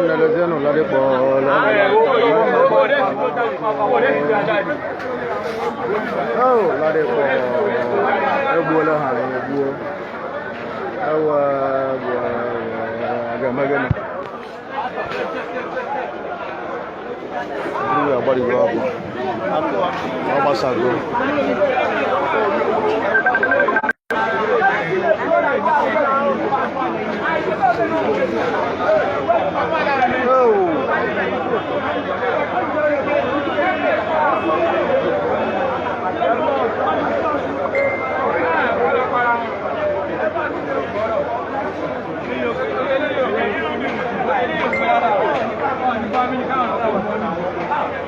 Nwanne, lezienụ Ladipo. Oh, Ladipo egbuola ha, egbuo. Ewe, egbuo, a ga-eme gịnị? Mmiri agbarigo ọkụ, ọ gbasago. Oh.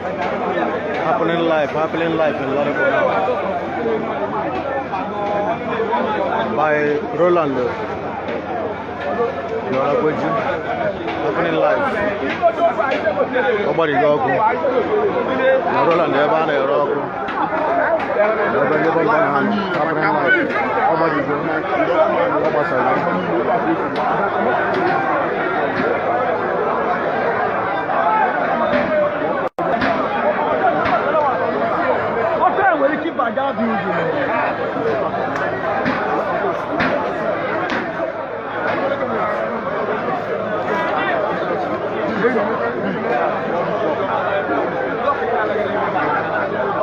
Happening live, happening live in Ladipo now. By Roland Yorakweju. Happening live. Ọ gbarigo ọkụ. Na Roland, ebe a na-ere ọkụ. Ebe ndị bọmba na happening live. Ọ gbarigo. Ọ gbasago. Ọkụ a nwere ike ịba gaa building.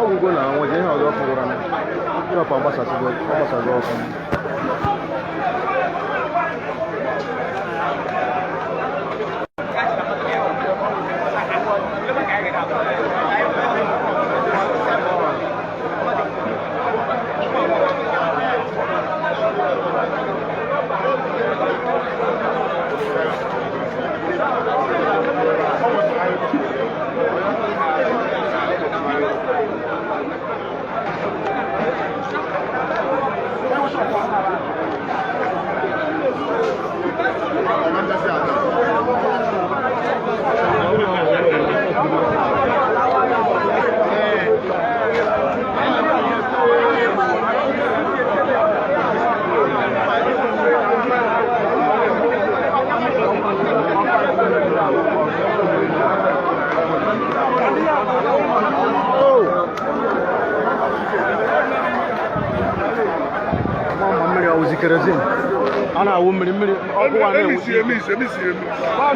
Ọgwụgwọ na nwezi ihe ọzọ fọwara na shop agbasasịgo, ọ gbasago ọkụ. Ma mmiri ọwụzi kerosene a na-awụ mmiri, mmiri ọkụ a na-ewusi.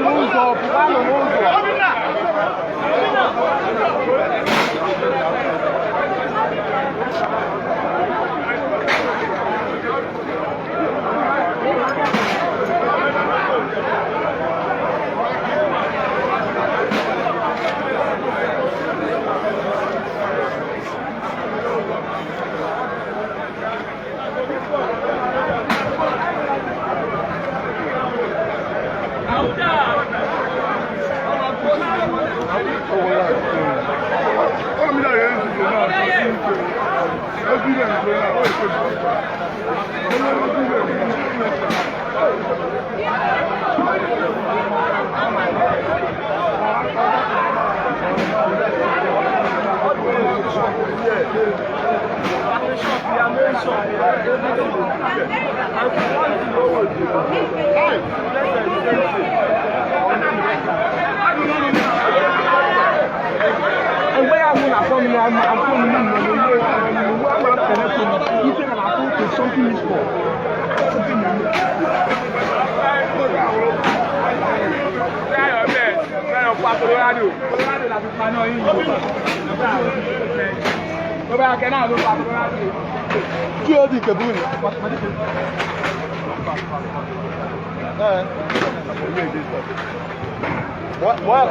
N'ụzọ, pụtanụ n'ụzọ. Mgbe ya mụ na phone m, phone m nọ n'onwe mgbe a mara telephone ife na na-atụ to something is for something. Colorado, Colorado la fi paná yín yìí. Bọ́bá akẹ́ náà ló pa Colorado. Kí ó di kebú ni. Ee. Why?